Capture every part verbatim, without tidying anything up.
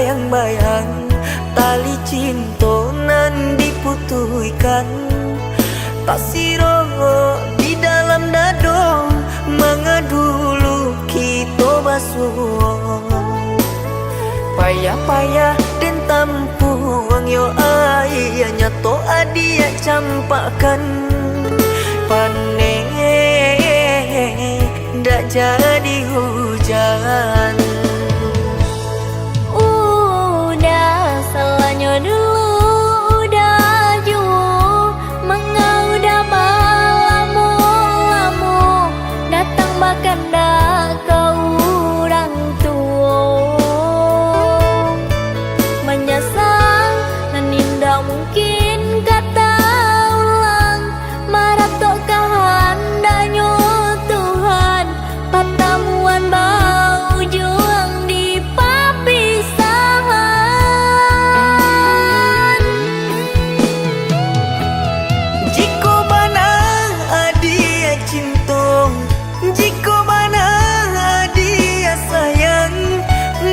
Bayang-bayang tali cinto nan diputuihkan, tasirok di dalam dado, manga dulu kito basuo. Payah-payah den tampuang yo aia, nyato adiak campakkan, paneh dak jadi hujan. Udah, salanyo dulu udah juo, manga udah balamo-lamo, datang bakandak ka urang tuo. Manyasal nan indak mungkin ka taulang, maratok kahandaknyo Tuhan, patamuan baujuang di papisahan. Jikok bana adiak cinto, jikok bana adiak sayang,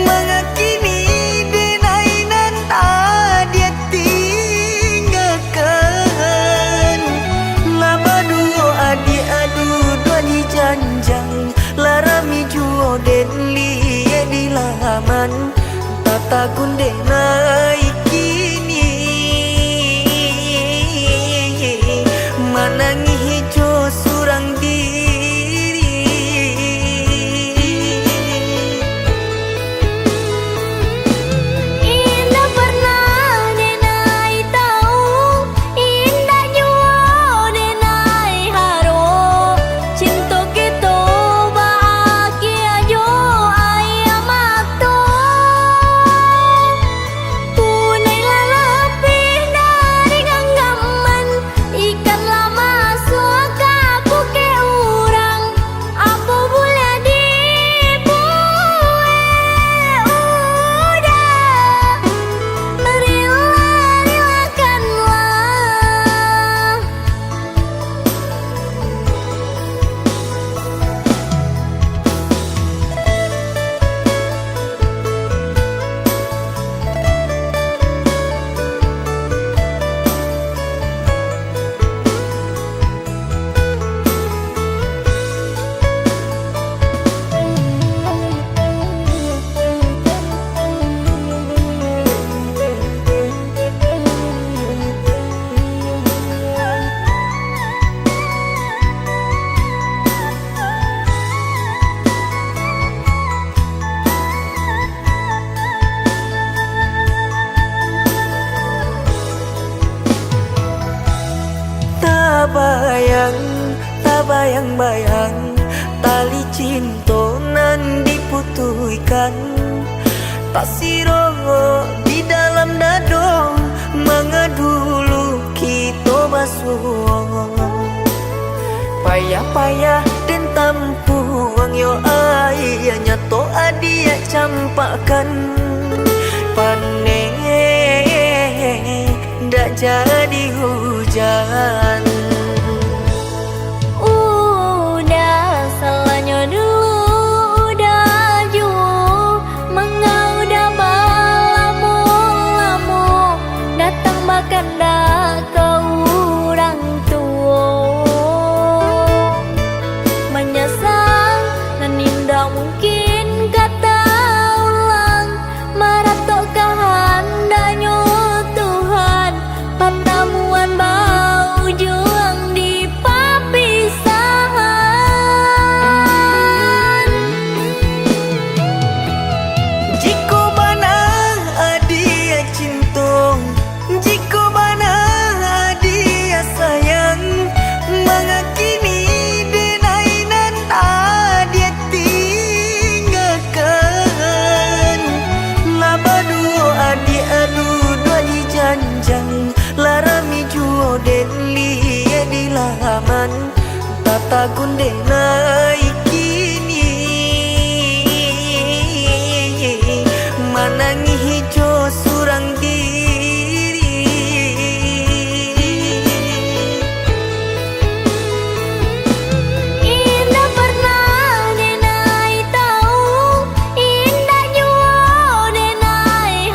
manga kini denai nan adiak tinggakan. Lah baduo adiak duduak di janjang, lah rami juo den liek di laman, tatagun denai kini, manangih jo surang diri. Indak parnah denai tau, indak juo denai harok, cinto kito baakia jo aia mato. Punai lah lapih dari ganggaman, ikan lah masuak ka pukek urang. Apo buliah dibuek, udah, rila-rilakanlah. Tabayang, tabayang-bayang, tali cinto nan diputuihkan, tasirok di dalam dado, manga dulu kito basuo. Payah-payah den tampuang yo aia, nyato adiak campakkan, paneh dak jadi hujan. Udah, salanyo dulu udah juo, manga udah balamo-lamo, datang bakandak ka urang tuo. Manyasal nan indak mungkin ka taulang, maratok kahandaknyo Tuhan, patamuan baujuang di papisahan. Jikok bana adiak cinto, jikok bana adiak sayang, manga kini denai nan adiak tinggakan. Lah baduo adiak duduak di janjang, lah rami juo den liek di laman. Tatagun denai kini, manangih jo surang diri. Indak parnah denai tau, indak juo denai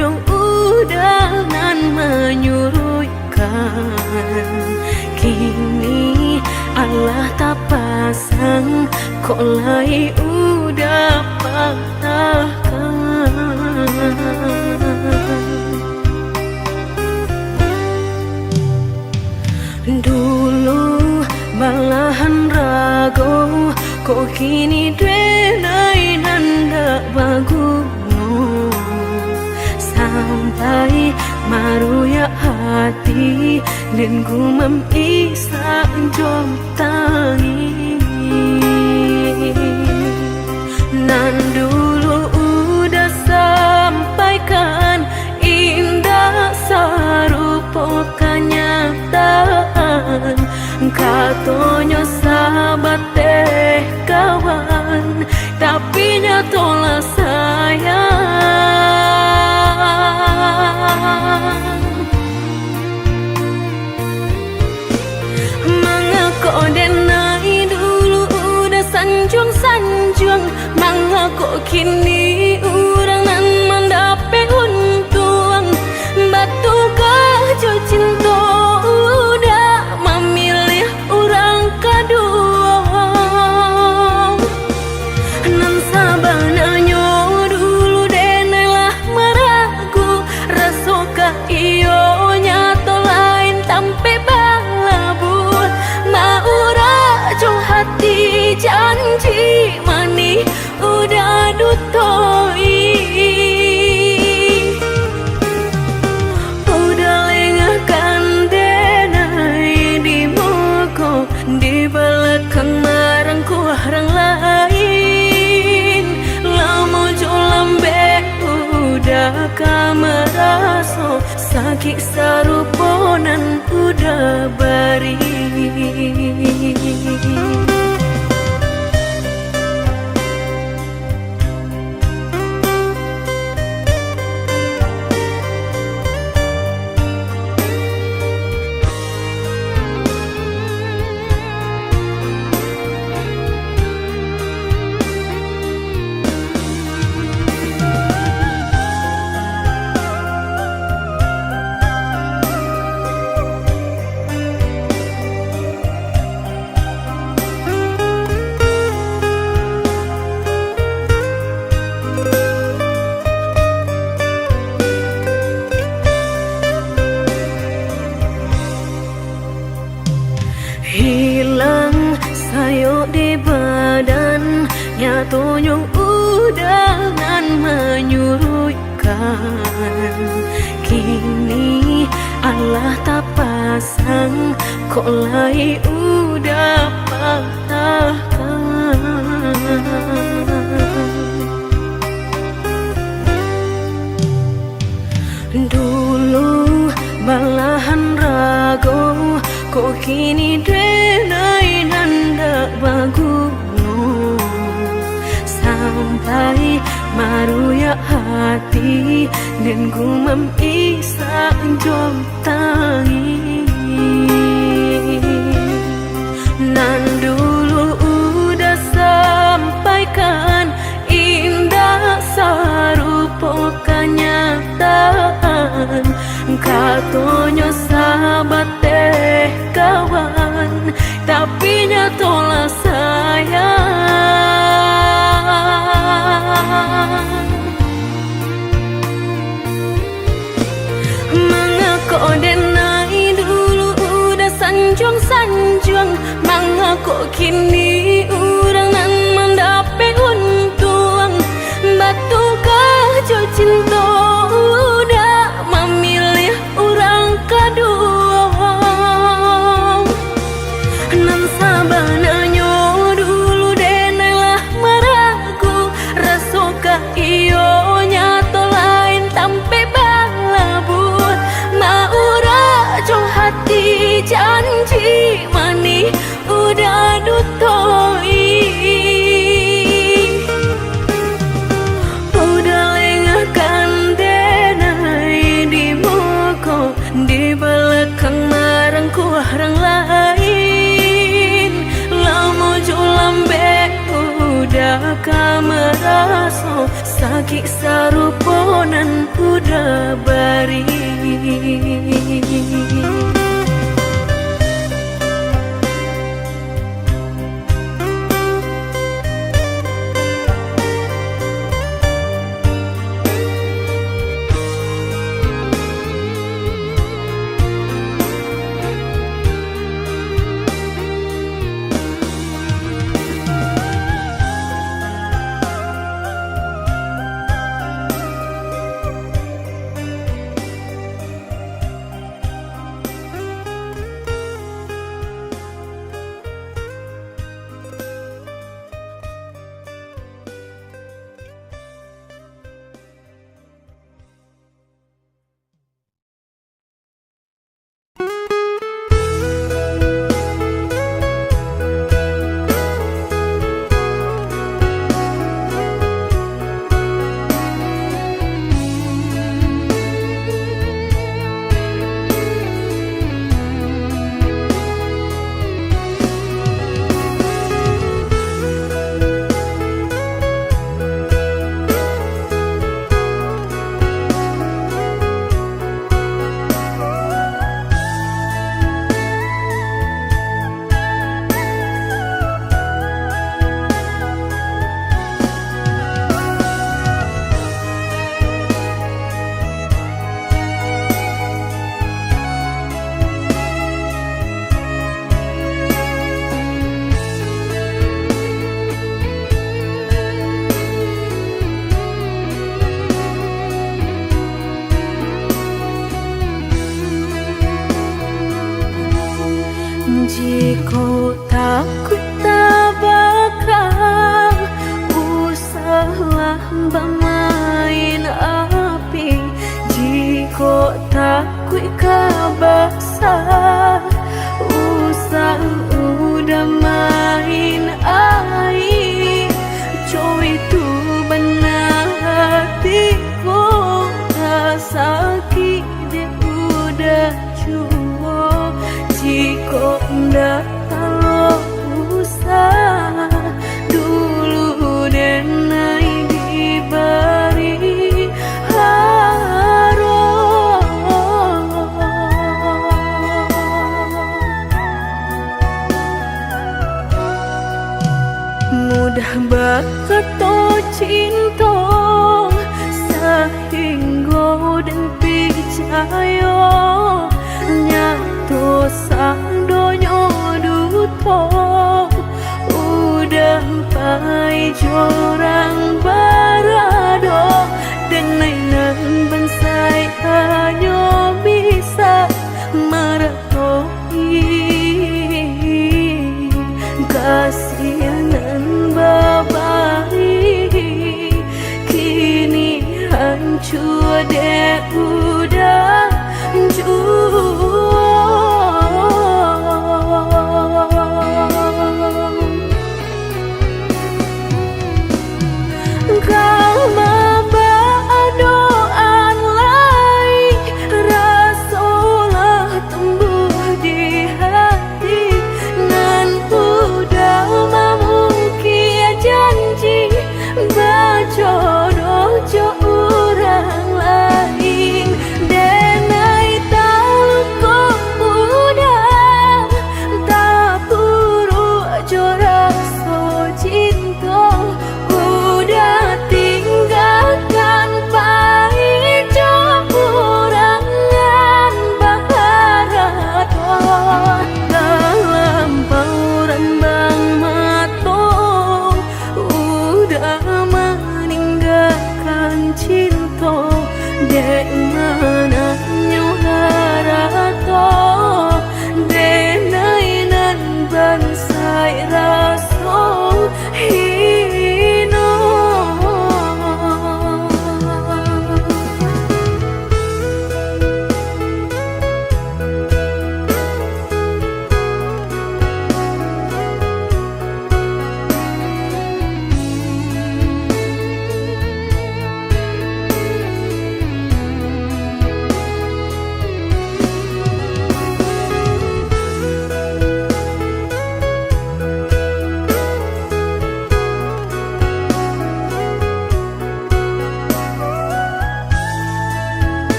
Uda nan manyuruikkan, kini alah tapasang, kok lai uda patahkan. Dulu balahan rago, kok kini denai nan dak baguno. Sampai maruyak hati, den gumam isak jo tangis. Nan dulu uda sampaikan, indak sarupo kanyataan. Katonyo sabateh kawan, tapi nyatolah sayang. Mangako denai dulu uda sanjuang-sanjuang? Mangako kini urang nan mandapek untuang? Batugah jo cinto uda mamiliah urang kaduo. Nan sabananyo dulu denai lah maragu, rasokah iyo nyato lain tampek balabuah? Maurak jo hati janji manih uda dutoi. Uda lengahkan denai di muko, di balakang marangkuah rang lain. Lamo jo lambek uda ka maraso sakik sarupo nan uda bari. Hilang sayok di badan, nyatonyo uda nan manyuruikkan. Kini alah tapasang, kok lai uda patahkan. Dulu balahan rago, kok kini denai nan dak baguno. Sampai maruyak hati, den gumam isak jo tangis. Nan dulu uda sampaikan, indak sarupo kanyataan. Katonyo sabateh kawan, tapi nyatolah sayang. Mangako denai dulu uda sanjuang-sanjuang? Mangako kini urang nan mandapek untuang? Batugah jo cinto uda mamiliah urang kaduo. Nan sabananyo dulu denai lah maragu, rasokah iyo nyato lain tampek balabuah? Maurak jo hati janji manih uda dutoi. Uda lengahkan denai di muko, di balakang marangkuah rang lain. Lamo jo lambek uda ka maraso sakik sarupo nan uda Bari. Jikok takuik tabaka, usahlah bamain api. Jikok takuik ka basa, usah udah main aia. Cowok tu bana hati ko, ka sakik dek udah juo. Jikok ndak talok usah, dulu denai dibari haro. Mudah bakato cinto, sahinggo den picayo. Nyato sadonyo duto, udah pai jo urang barado. Denai nan bansaik hanyo bisa mara- kasih nan babari, kini hancua dek udah juo. Ka mabadoan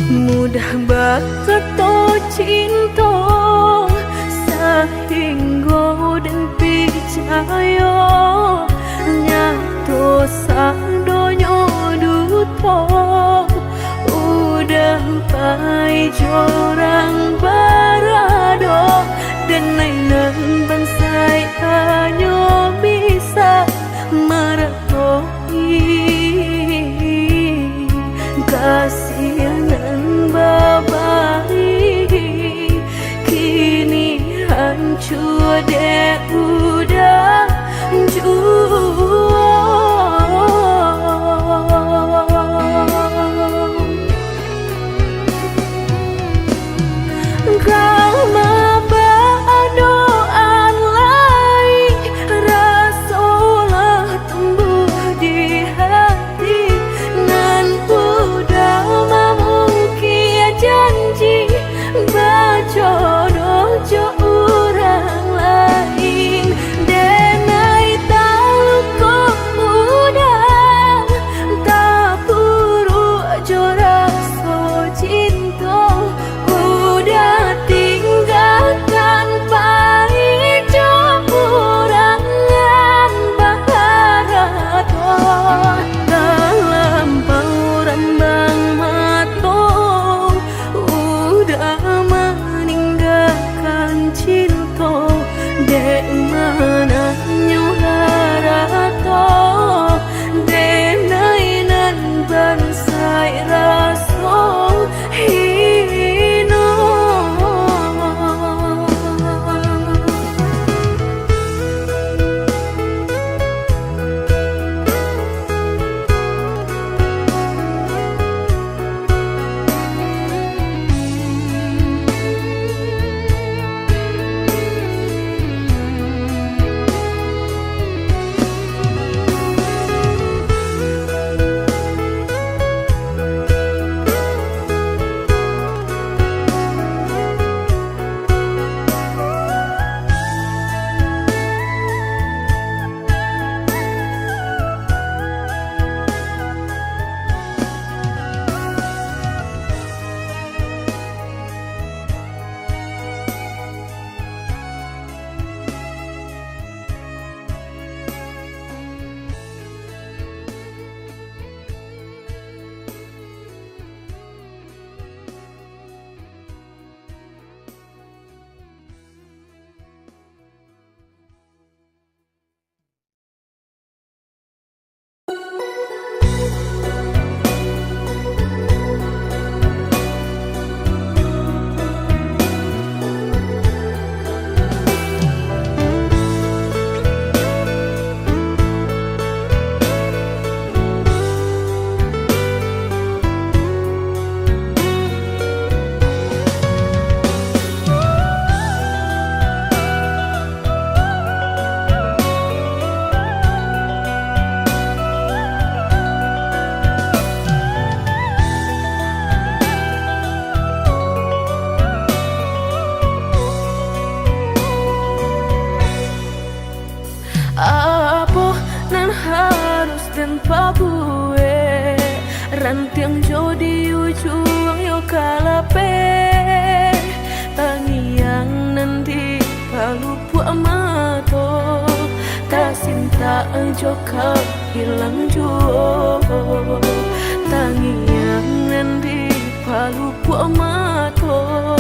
Mudah bakato cinto, sahinggo den picayo, nyato sadonyo duto. Udah pai jo urang barado, denai nan bansaik hanyo bisa marato. Kasih nan babari, kini hancua dek udah juo. Ka mabadoan lai, raso lah tumbuah di hati, nan udah mamungkia janji bajodoh jo urang lain. Denai taluko udah, tapuruak jo raso cinto, udah tinggakan pai jo urang nan baharato. Dalam paurambang mato, udah maninggakan cinto, dek mananyo harato, denai nan bansaik raso hino. Apo nan harus den pabuek? Rantiang jo di ujuang yo ka lapeh, tangiang nan di palupuak mato, tasintak jo ka ilang juo. Tangiang nan di palupuak mato,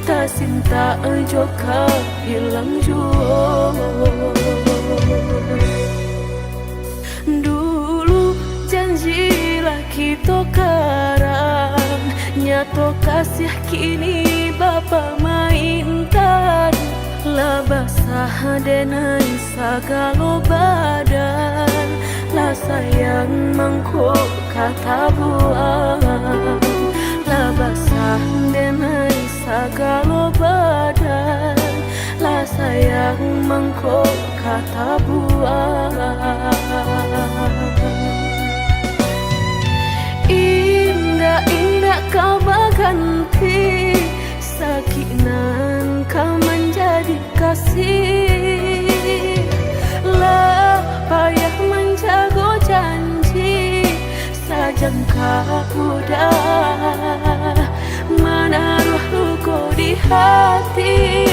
tasintak jo ka ilang juo. Dulu janji lah kito karang, nyato kasiah kini bapamaintan. Lah basah denai sagalo badan, lah sayang mangko ka tabuang. Lah basah denai sagalo badan, lah sayang mangko ka tabuang. Indak-indak ka baganti, sakik nan ka manjadi kasih. Lah payah manjago janji, sajangka udah Hati,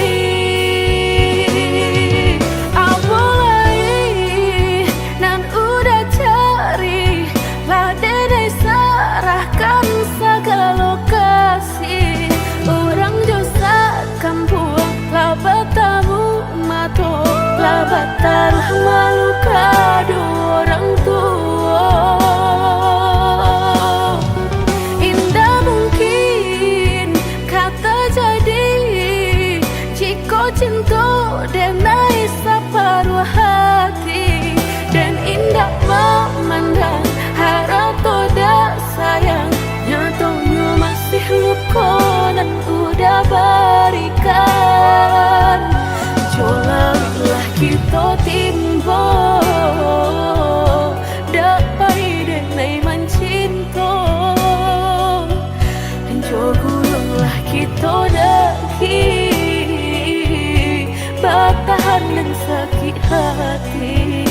apo lai nan uda cari, lah denai sarahkan sagalo kasih. Urang jo sakampuang lah batamu mato, lah bataruah malu kado urang tuo. Indak mungkin ka tajadi, jikok cinto denai saparuah hati. Den indak mamandang harato dak sayang, nyatonyo masih luko nan uda barikan. Jolanglah kito timbo, dak pai denai mancinto. Jo gulunglah kito daki, batahan nan sakik hati.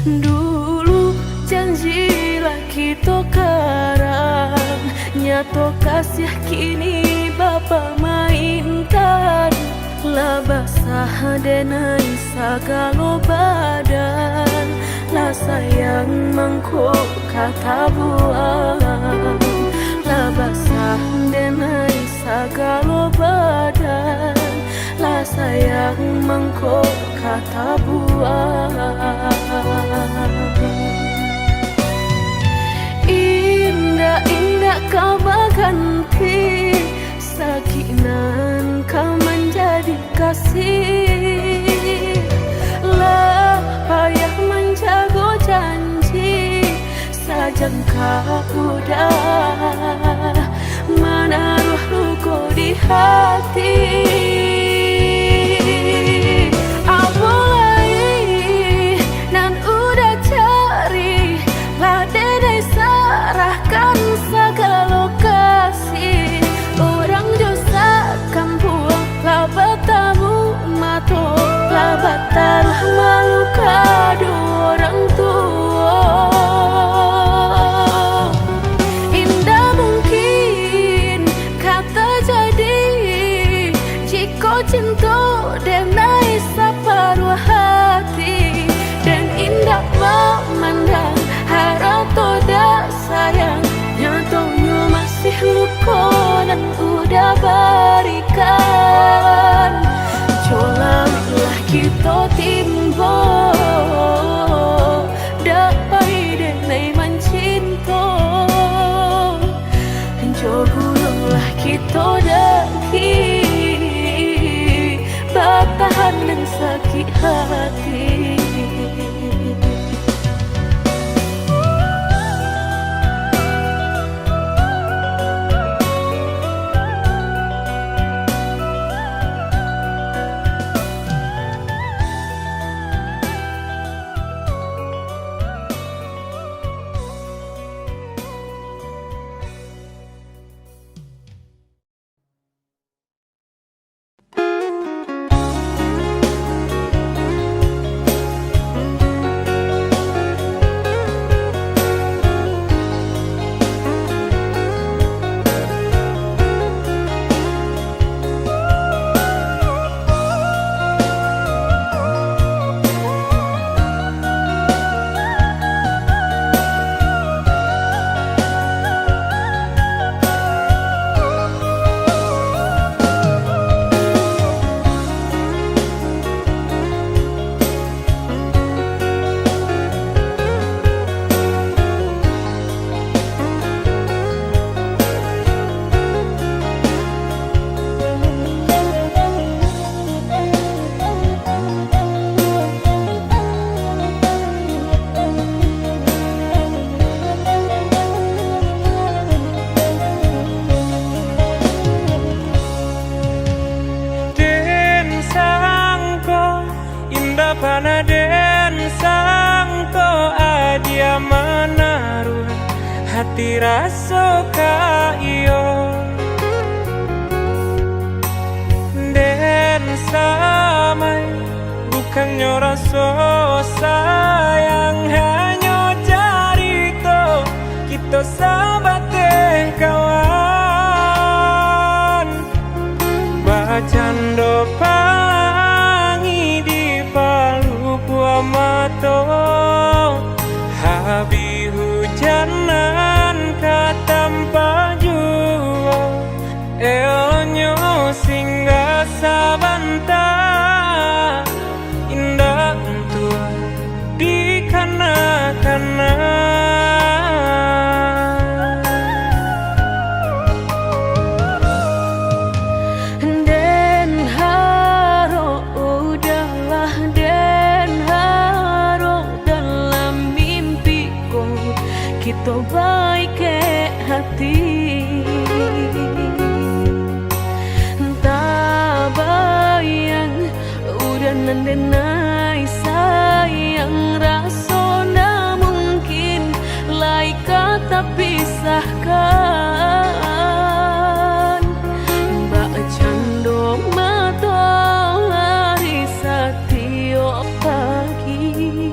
Dulu janji lah kito karang, nyato kasiah kini bapamainkan. Lah basah denai sagalo badan, lah sayang mangko ka tabuang. Lah basah denai sagalo badan, lah sayang mangko ka tabuang. Indak-indak ka baganti, sakik nan ka manjadi kasih. Lah payah manjago janji, sajangka udah manaruah luko di hati. Apo lai nan udah cari, lah denai sarahkan sagalo kasih. Urang jo sakampuang lah batamu mato, lah bataruah malu kado urang tuo. Indak mungkin ka tajadi, jikok cinto denai saparuah hati. Den indak mamandang harato dak sayang, nyatonyo masih luko nan udah barikan. Jolanglah kito timbo, dak pai denai mancinto. Jo gulunglah kito daki, batahan nan sakik hati. Raso ka iyo den samai, bukannyo raso sayang, hanyo carito kito sabateh kawan. Bacando palangi di palupuah mato, habih hujan nan ka tampak juo. Eloknyo singgah sabanta, indak untuak dikana-kana. Den harok, udahlah, den harok, dalam mimpi ko kito baikek hati. Tabayang, udah nan denai sayang, raso ndak mungkin lai ka tapisahkan. Bacando matoari satiok pagi,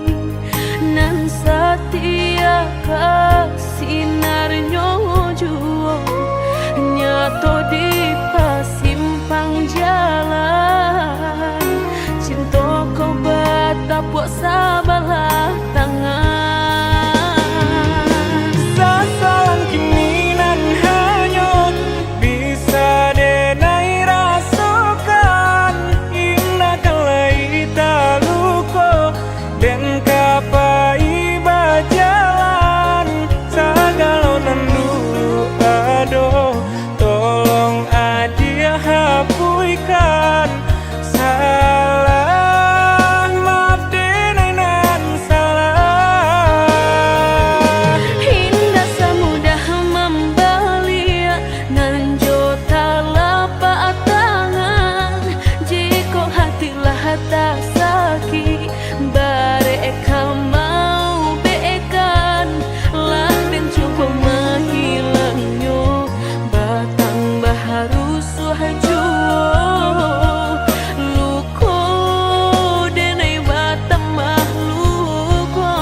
nan satia ka sinarnyo juo, nyato di pasimpang jalan. Cinto ko batapuak sabalah tangan. Sasalang kini nan hanyut, bisa denai rasokan, indak ka lai taluko. Den ka pai bajalan, sagalo nan dulu ado, tolong adiak hapuihkan. Salah, maaf denai nan salah. Indak samudah mambaliak nan jo talapak tangan. Jikok hati lah tasakik, barek ka maubekan, lah den cubo mahilangnyo, batambah rusuah juo, luko denai batambah luko.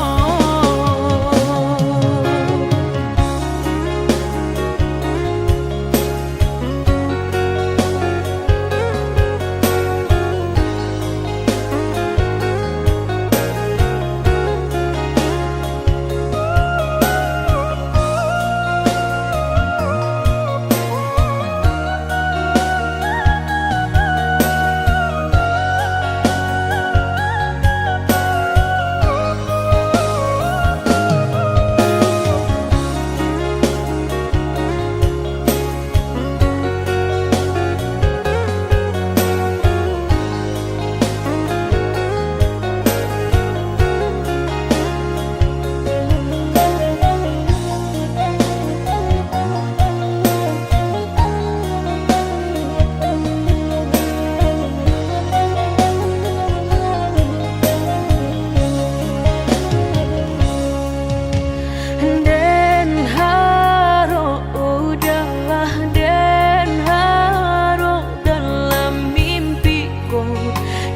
Den harok, udahlah, den harok, dalam mimpi ko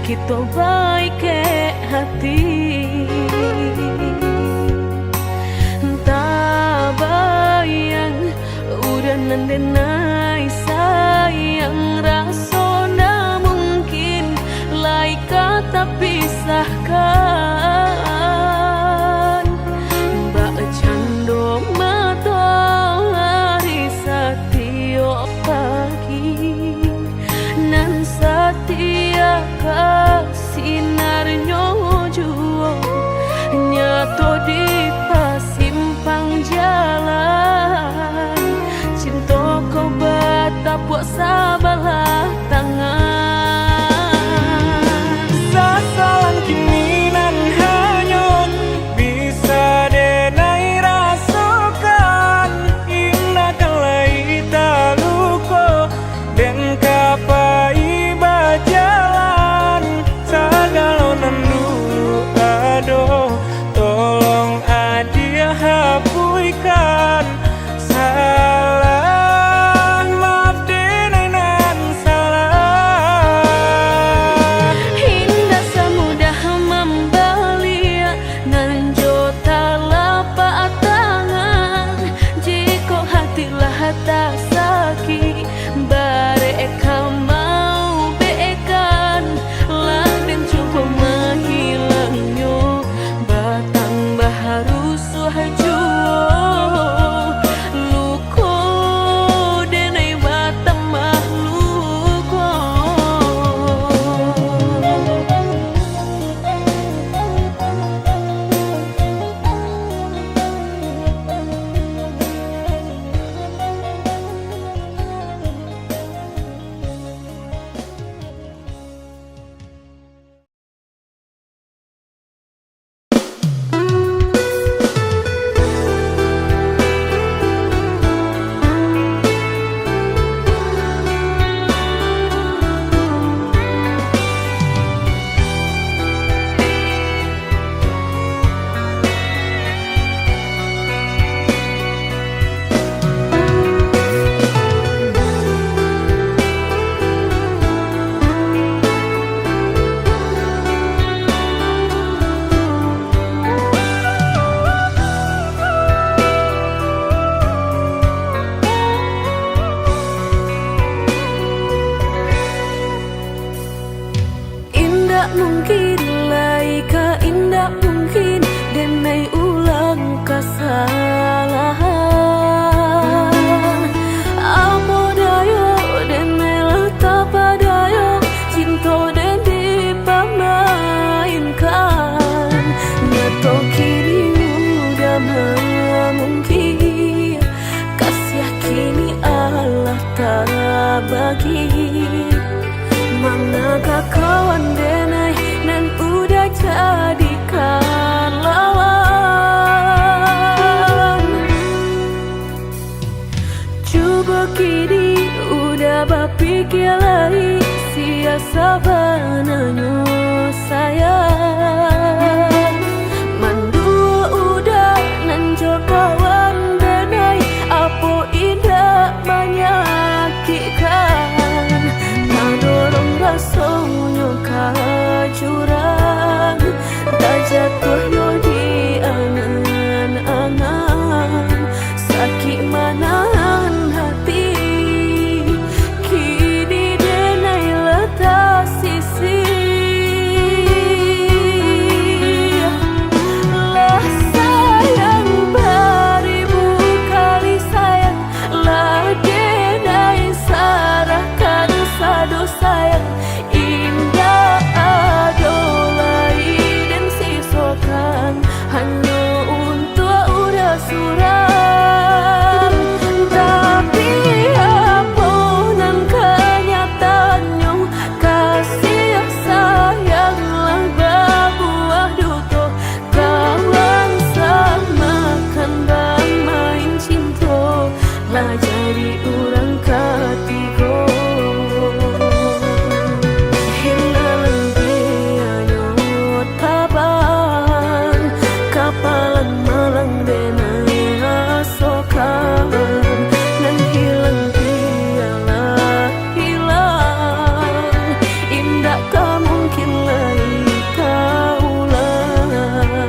kito baikek hati. Tabayang, udah nan denai sayang, raso ndak mungkin lai ka tapisahkan. Bak cando matoari satiok pagi, nan satia ka sinarnyo juo, nyato di pasimpang jalan, cinto ko batapuak sabalah tangan. Sasalang kini nan hanyut, bisa denai rasokan, indak ka lai taluko, den ka pai bajalan, sagalo nan dulu ado, tolong adiak hapuihkan. Mungkin lai ka indak mungkin, denai ulang kasalahan. Apo dayo, denai lah tapadayo, cinto den dipamainkan. Nyato kini udah mamungkir, kasiah kini alah tabagi. Manakah kawan denai nan udah jadikan lawan? Cubo kini udah bapikia lai, sia sabananyo sayang. Manduo udah nan jo kawan denai, apo indak manyakikkan. Tadorong rasonyo ka jurang, tajatuah yo di angan-angan. Sakik manahan hati, kini denai lah tasisih. Lah sayang baribu kali sayang, lah denai sarahkan sado sayang. Indak ado lai den sisokan, hanyo untuak urang surang. Tapi apo nan kanyataannyo, kasiah sayang lah babuah duto. Kawan samakan bamain cinto, lah jadi urang katigo. Hilang dianyo taban, kapalan malang denai rasokan. Nan hilang bialah hilang, indak ka mungkin lai ka ulang.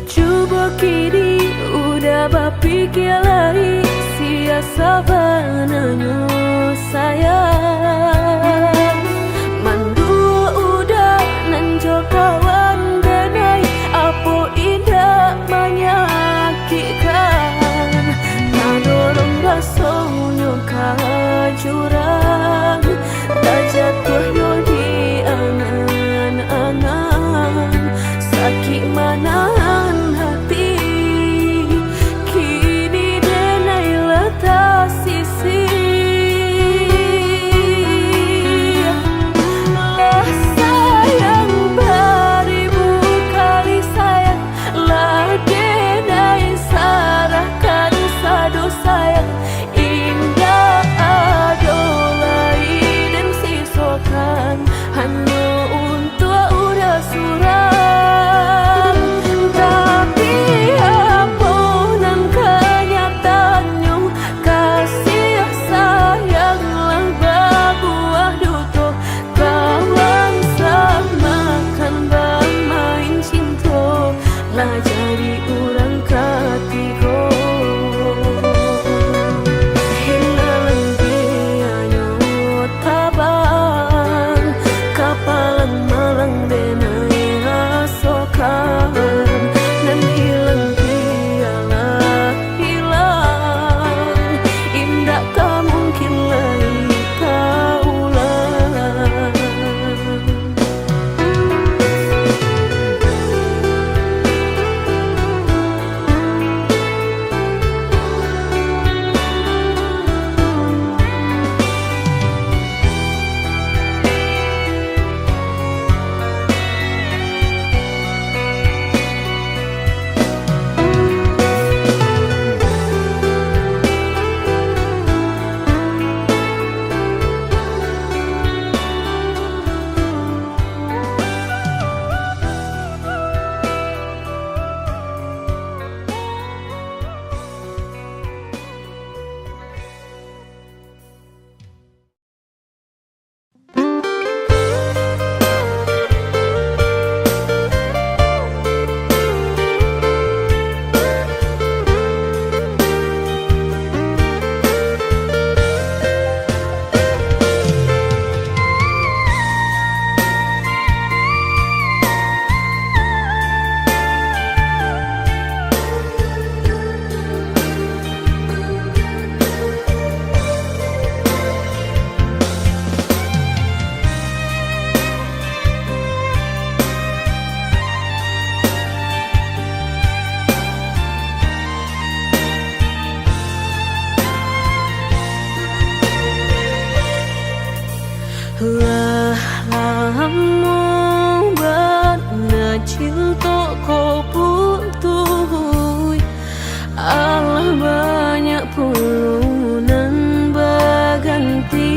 Cubo kini udah bapikia lai, sia sabananyo sayang. Manduo udah nan jo kawan denai, apo indak manyakikkan. Tadorong rasonyo ka jurang, tajatuah yo di angan-angan. Sakik manahan hati, kini denai lah tasisih. Lamo bana cinto ko putuih, alah banyak pulo nan baganti.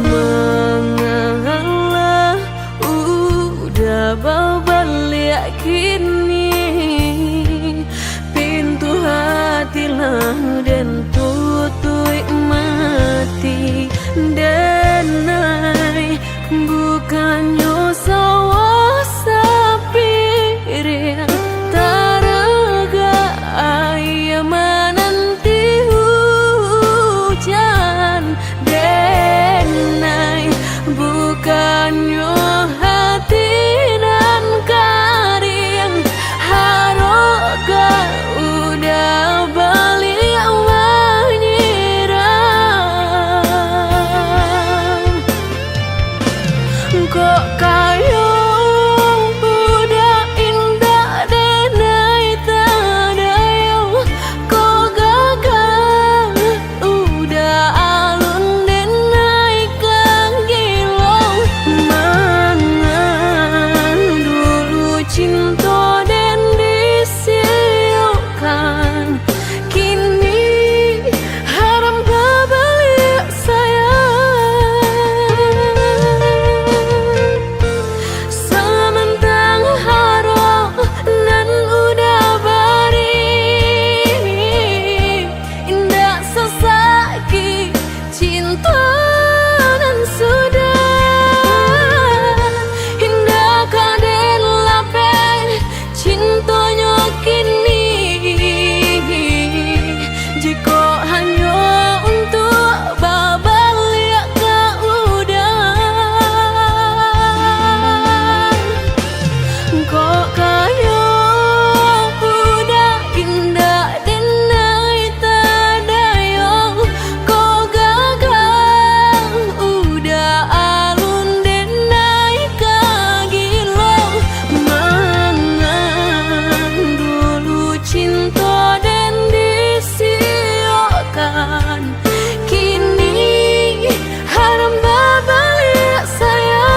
Mangalah uda babaliak kini, pintu hati lah den tutuik mati. Denai, bukannyo sawah sapiring, taragak aia mananti hujan. Denai, bukannyo hati nan kariang, harok ka uda baliak manyiram. Kok kayo budak indak denai tadayang, kok gagah uda alun denai ka gilo. Mangan dulu cinto den disiokkan, kini haram babaliak sayang. Samantang harok nan uda bari, indak sasakik cinto nan sudah. Indak ka den lapeh cintonyo kini, jikok hanyo untuak babaliak ka uda. Kok kayo budak indak denai tadayang, kok gagah uda alun denai ka gilo. Mangan dulu cinto den disiokkan, kini haram babaliak sayang.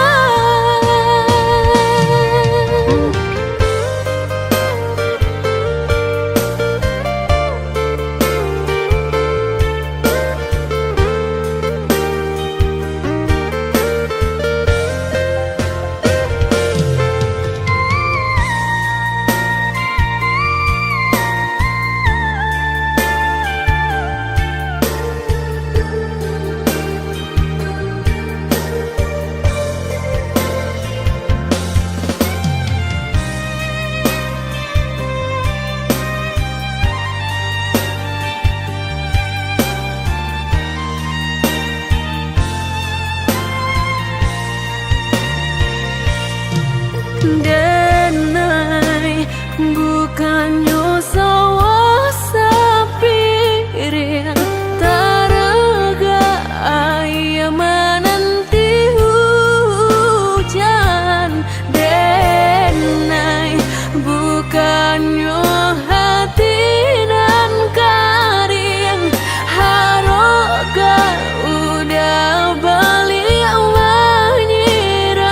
Denai, bukannyo sawah sapiring, taragak aia mananti hujan. Denai, bukannyo hati nan kariang, harok ka uda baliak manyiram.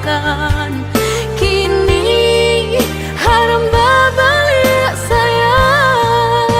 Kan kini hamba baliak sayang.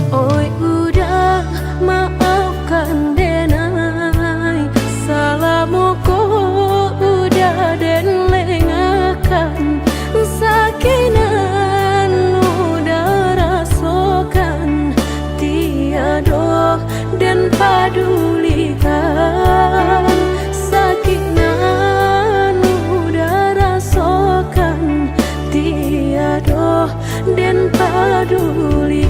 Oi uda, maafkan den ai, salamo ko uda den lengahkan, sakik nan uda rasokan, tiado den padulikan, sakik nan uda rasokan, tiado den padulikan.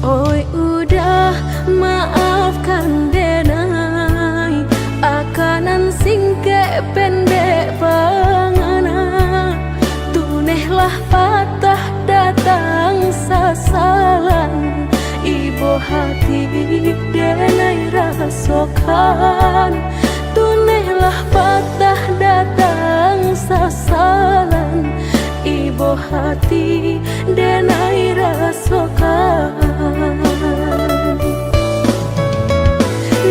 Oi uda, maafkan den ai, aka nan singkek pendek pangana, tunehlah patah datang sasalan, ibo hati den ai rasokan, tunehlah patah datang sasalan, ibo hati den ai rasokan.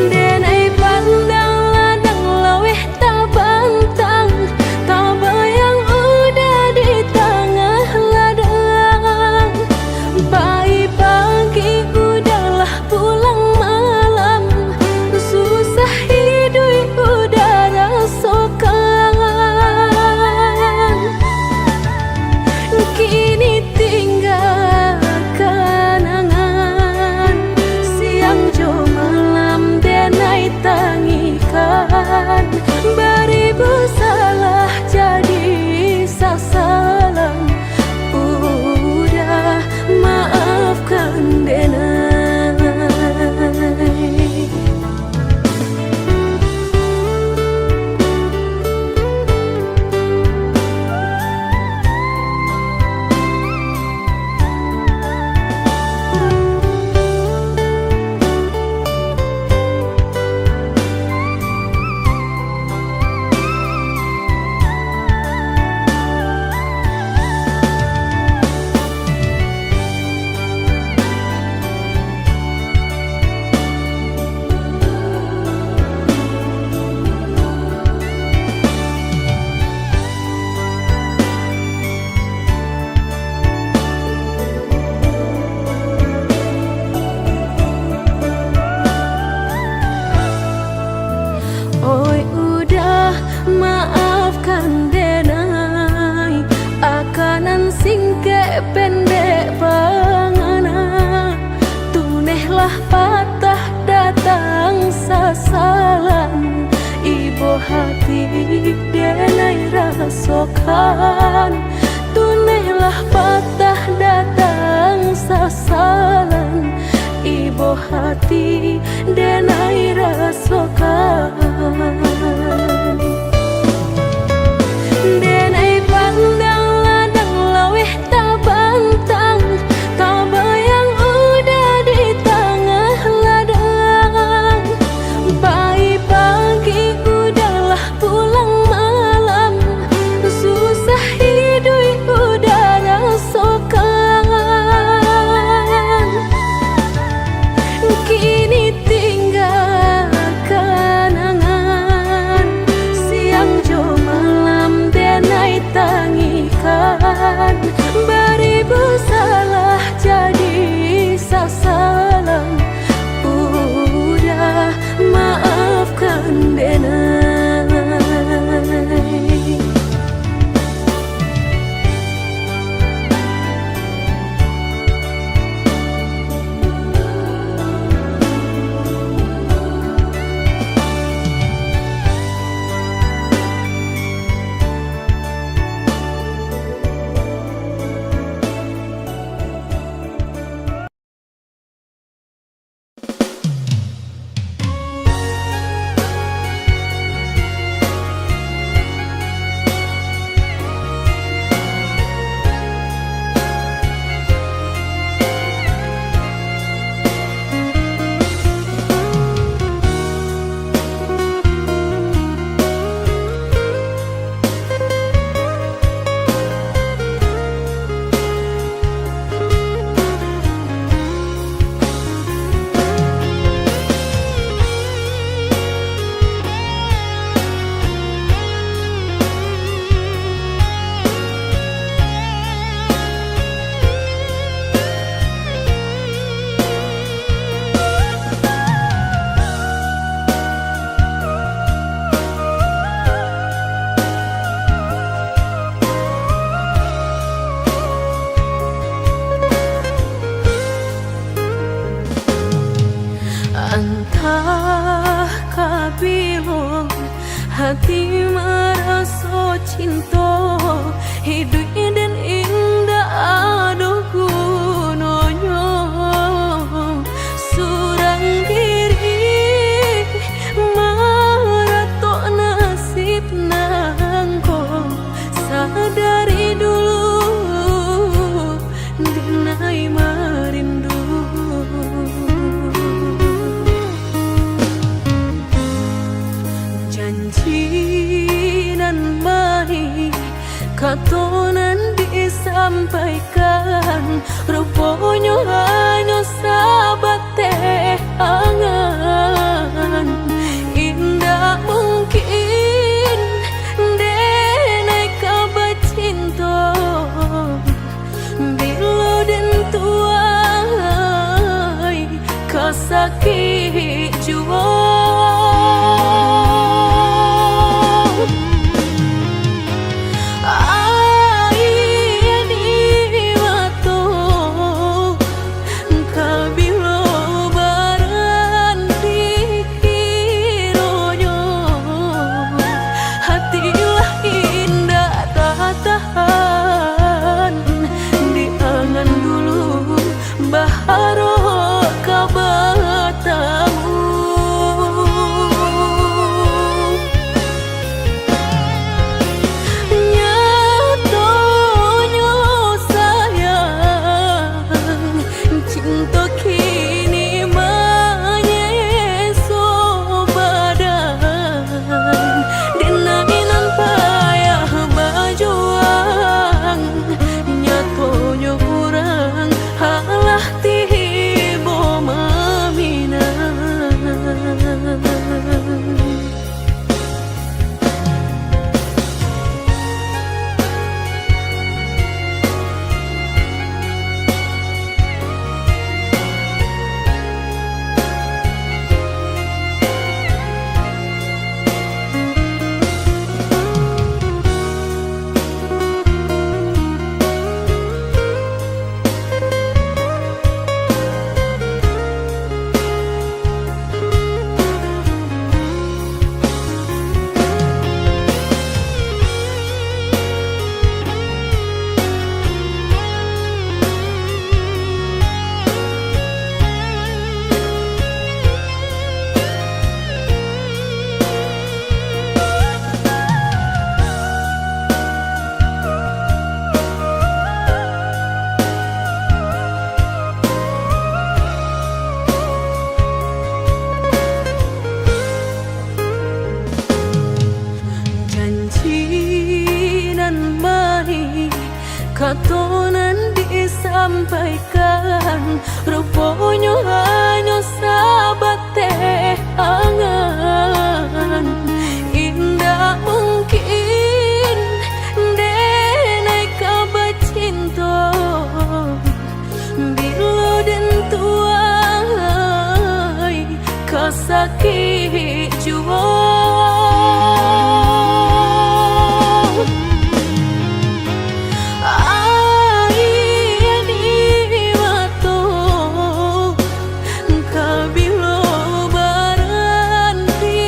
Den ai pandang ladang laweh tabantang, tabayang uda di tangah ladang. Pai pagi uda lah pulang malam, susah iduik uda rasokan. Kini tingga kanangan, siang jo malam den ai tangikan, baribu salah jadi sasalan, uda maafkan den ai. Oi uda, maafkan den ai, aka nan singkek pendek pangana, tunehlah patah datang sasalan, ibo hati den ai rasokan, tunehlah patah datang sasalan, ibo hati den ai rasokan. Den ai pandang ladang laweh tabantang, tabayang uda di tangah ladang. Pai pagi uda lah pulang malam, susah iduik uda rasokan. Kini tingga kanangan, Ati maraso cinto, iduik den indak ado gunonyo. Surang diri maratok nasib nangko, sadari dulu dinai marindu. Janji nan maih, kato nan disampaikan, ruponyo hanyo sabateh angan. Indak mungkin denai ka bacinto, bilo den tuai ka sakik juo. Aia di mato, ka bilo baranti kironyo, hati lah indak tatahan, di angan dulu baharok ka batamu. Nyatonyo sayang, cinto kini manyeso badan. Denai nan payah bajuang, nyatonyo urang alah tibo maminang. Janji nan maih, kato nan disampaikan, ruponyo hanyo sabateh angan. Indak mungkin denai ka bacinto, bilo den tuai ka sakik juo. Aia di mato, ka bilo baranti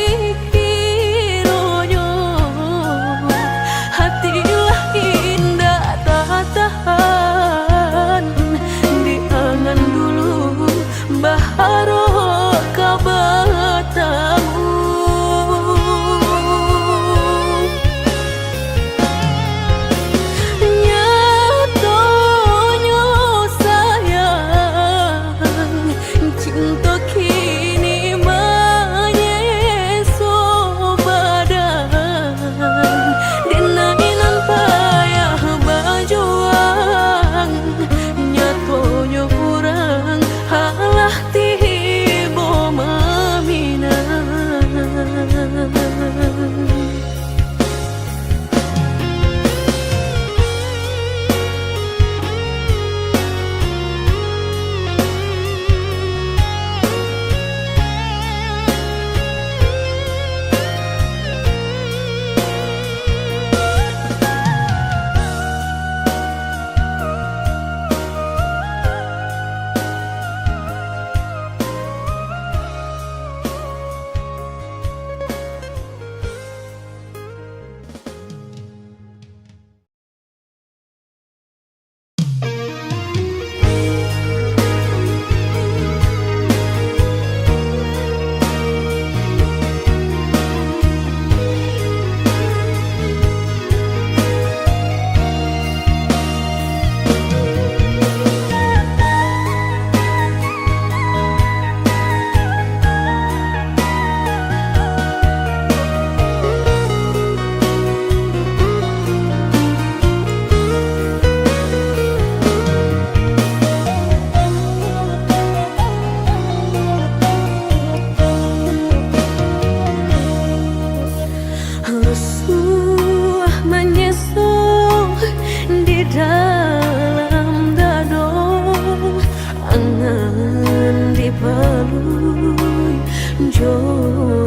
jo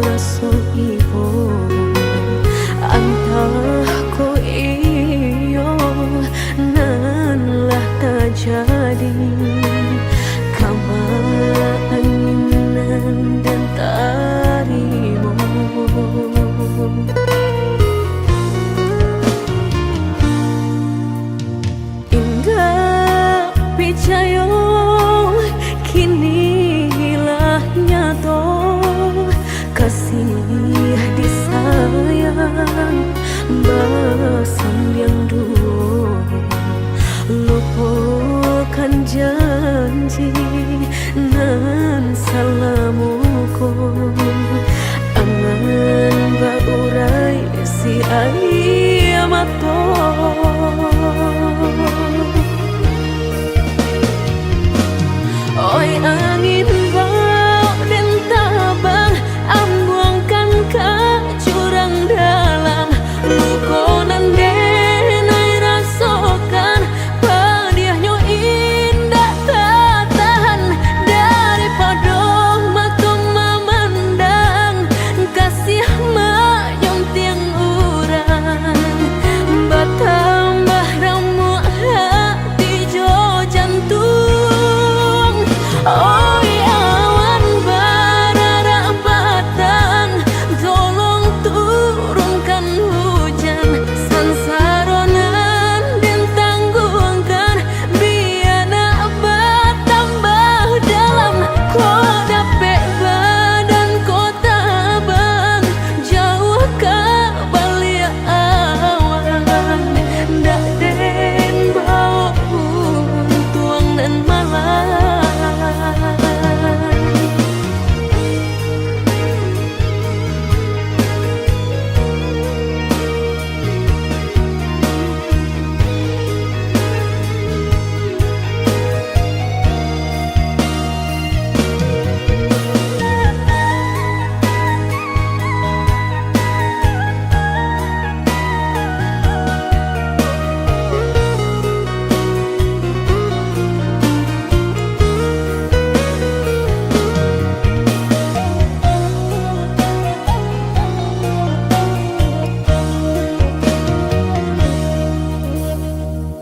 raso ibo. Antah ko iyo nan lah tajadi, kama angin nan den tarimo. Indak picayo, kini lah nyato, kasih disayang basandiang duo. Lupokan janji nan salamo ko, angan baurai si aia mato. Oi angin, bao den tabang, ambuangkan ka jurang dalam. Luko nan den ai rasokan, padiahnyo indak tatahan, daripado mato mamandang, kasih mayuntiang urang, batambah ramuak hati jo jantuang. Oi awan bararak patang, tolong turunkan hujan, sansaro nan den tangguangkan, bia nak batambah dalam. Ko dapek badan ko tabang, jauah ka baliak awan, ndak den bao untuang nan malang.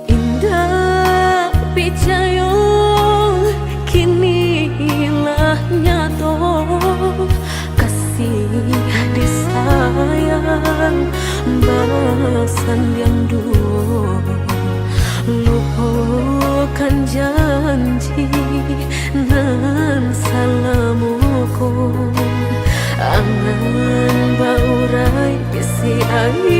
Indak picayo, kini lah nyato, kasih disayang basandiang duo. Lupokan janji nan salamo ko, angan baurai si aia